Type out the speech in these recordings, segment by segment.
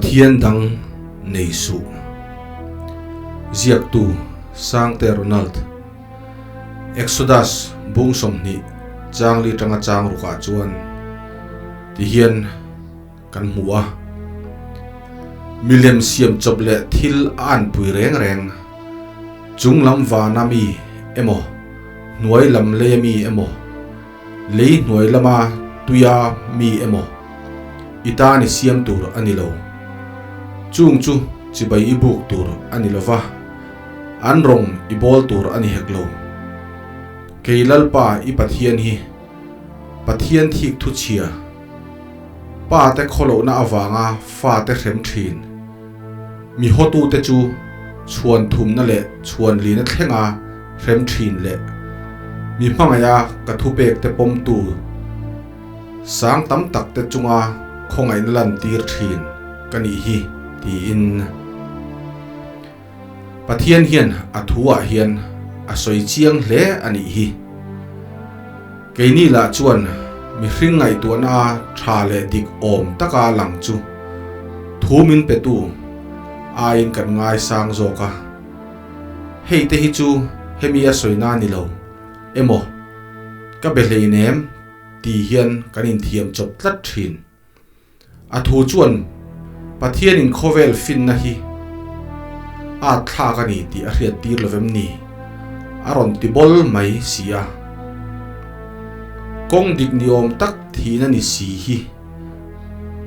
Pathian dang nei suh. Ziaktu Sangte Ronald. Exodus bung 20 chang li tanga chang rukah chuan tihian kan hmu a. Milem siam chawp leh thil a anpui reng reng, chung lam vana mi emaw, hnuai lam leia mi emaw, Lei hnuai lama tuia mi emaw i tan i siam tur a ni lo. Chung chu chibai i buk tur a ni lo va, an rawng i bawl tur a ni hek lo. Kei Lalpa i Pathian hi Pathian thik thu chhia, pa te khawlohna avanga fa te hrem thin, mi hawtute chu chhuan thumna leh chhuan lina thlenga hrem thin leh mi hmangaiha ka thupek te pawmtu sang tam tak te chunga khawngaihna lantir thin ka nih hi tiin Pathian hian a thu ah hian a sawi chiang hle a nih hi. Keini lah chuan mihring ngaihtuahna a tha leh dik awm taka lang chu thu min petu aiin kan ngaisang zawk a. Hei te hi chu hemi a sawi na ni lo emaw ka be hleinem ti hian kan inthiam chawp tlat thin. A thu chuan Pathianin khawvel finna hi a thlak a ni tih a hriat tir lovem ni? A rawn ti bawl mai si a. Kawng dik ni awm tak thihna ni si hi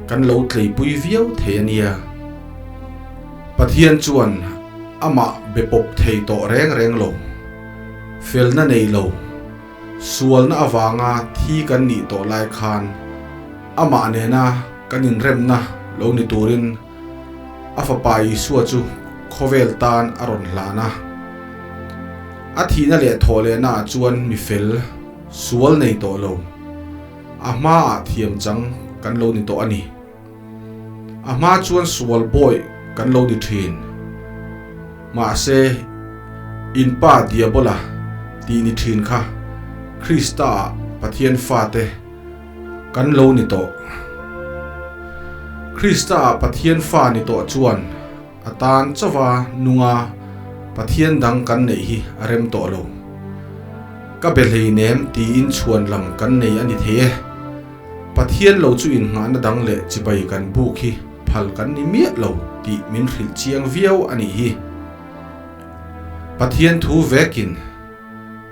kan lo tleipui viau thei a nia. Pathian chuan amah be pawp thei tawh reng reng lo, felna nei lo, Sualna avanga thi kan nih tawh lai khan amah nena kan inremna lo ni turin a Fapa Isua chu khawvel tan a rawn hlan a. A thihna leh thawh lehnaah chuan mi fel, sual nei tawh lo, a hmaah thiam chang kan lo ni tawh a ni. A hma chuan sual bawi kan lo ni thin. Mahse, in pa Diabola tih ni thin kha Krista-ah Pathian fate kan lo ni tawh. Krista-ah Pathian fa ni tawh chuan a tan chauva nunga Pathian dang kan neih hi a rem tawh lo. Ka be hleinem tiin chhuan lam kan nei a ni thei e. Pathian lo chu innghahna dang leh chibai kan buk hi phal kan ni miah lo tih min hrilh chiang viau a nih hi. Pathian thu vekin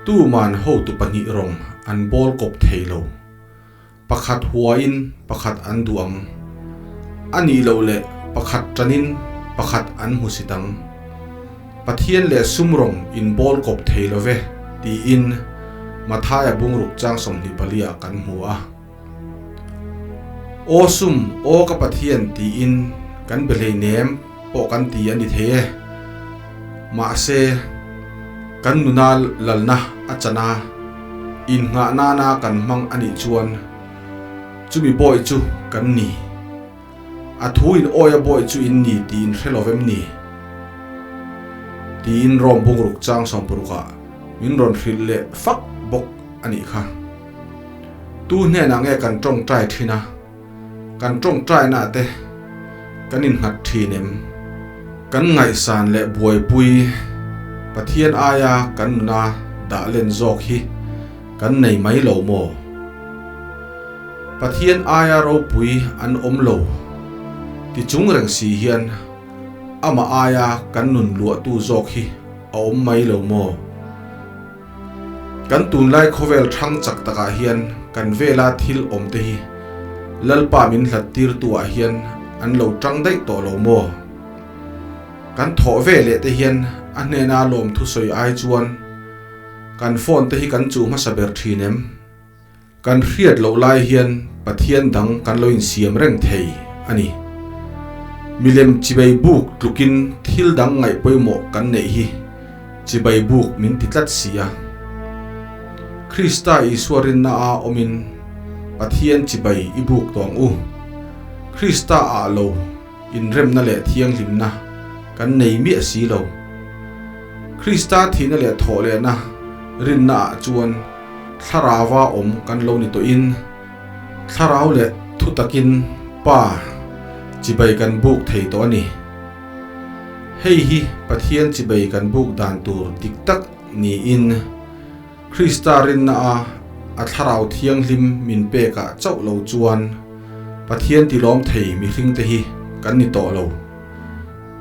tuman hotu pahnih rawng an bawl kawp thei lo. Pakhat huain pakhat an duh ang. A nih loh leh pakhat tanin pakhat an hmusit ang. Pathian leh sum rawng in bawl kawp thei lo ve, tiin Mathaia bungruk chang 24 ah kan hmu a. Aw sum, aw ka Pathian tiin kan be hleinem pawh kan ti a ni thei e. Mahse, kan nuna lalna a chan a, innghah nana kan hmang a nih chuan chumi bawi chu kan ni. A thu in awi a bawi chu in ni tiin hre lo vem ni? Tiin Rome bungruk chang 60 ah min rawn hrilh leh fak bawk a nih kha. Tu hnenah nge kan tawngtai thin a, kan tawngtaina te kan innghat thin em? Kan ngaihsan leh buaipui Pathian aia kan nuna dah len zawk hi kan nei mai lo maw? Pathian aia ropui an awm lo ti chung reng si hian amah aia kan nun luahtu zawk hi a awm mai lo maw? Kan tunlai khawvel thang chak takah hian kan vela thil awm te hi Lalpa min hlat tirtu ah hian an lo tang daih tawh lo maw? Kan thawh ve leh te hian a hnena lawmthu sawi ai chuan kan phone te hi kan chuh hmasa ber thin em? Kan hriat loh lai hian Pathian dang kan lo insiam reng thei a ni. Milem chibai buk tlukin thil dang ngaih pawimawh kan neih hi chibai buk min ti tlat si a. Krista Isua rinna a awmin Pathian chibai i buk tawh ang u. Krista ah lo inremna leh thianghlimna kan nei miah si lo. Krista thihna leh thawhlehna rinna ah chuan Thlarauva awm kan lo ni tawhin, Thlarau leh thutakin Pa Chibai kan buk thei tawh a ni. Hei hi Pathian chibai kan buk dan tur dik tak niin Krista rinna a a thlarau thianghlim min pekah chauh lo chuan Pathian tilawm thei mihringte hi kan ni tawh lo.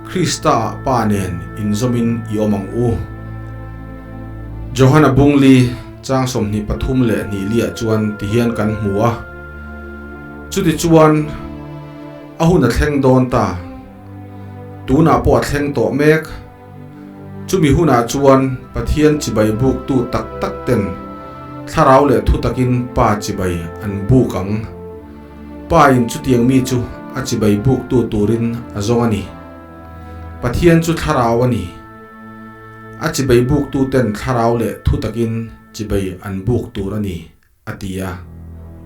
Krista ah Pa nen inzawmin i awm ang u. Johana Bungli chang 23 leh hnih liah chuan tihian kan hmu a, Chutichuan a hun a thleng dawn ta, tunah pawh a thleng tawh mek. Chumi hunah chuan Pathian chibai buktu tak tak ten thlarau leh thutakin Pa chibai an buk ang. Pa in chutiang mi chu a chibai buktu turin a zawng a ni. Pathian chu thlarau a ni. A chibai buktu ten thlarau leh thutakin chibai an buk tur a ni, a ti a,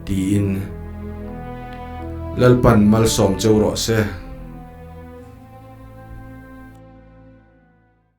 tiin Lalpan malsawm cheu rawh se.